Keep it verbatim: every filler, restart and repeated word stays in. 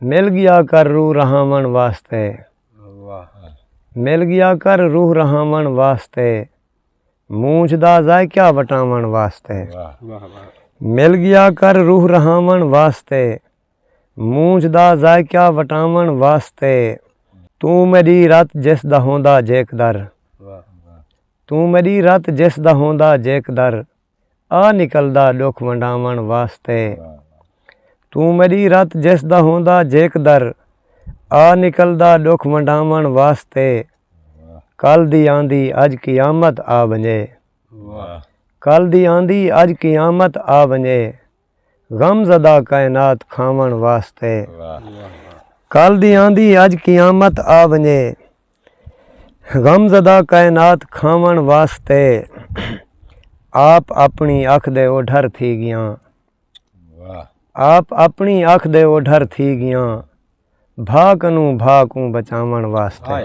مل ڳیا کر روح رہاوݨ واسطے۔ مل ڳیا کر روح رہاوݨ واسطے، مونجھ دا ذائقہ وٹاوݨ واسطے۔ مل ڳیا کر روح رہاوݨ واسطے، مونجھ دا ذائقہ وٹاوݨ واسطے۔ توں میݙی رت جس دا ہوندا جیکدر، توں میݙی رت جس دا ہوندا جیکدر، آ نکلدا ݙکھ ونڈاوݨ واسطے۔ توں میݙی رت جس دا ہوندا جیکدر، آ نکلدا ݙکھ ونڈاوݨ واسطے۔ کل دی آندی اڄ قیامت آ ونڄے، کل دی آندی اڄ قیامت آ ونڄے، غم زدہ کائنات کھاوݨ واسطے۔ کل دی آندی اڄ قیامت آ ونڄے، غم زدہ کائنات کھاوݨ واسطے۔ آپ اپݨی اکھ دے اوڈھر تھی ڳیاں، آپ اپݨی اکھ دے اوڈھر تھی ڳیاں، بھا کنوں بھا کوں بچاوݨ واسطے۔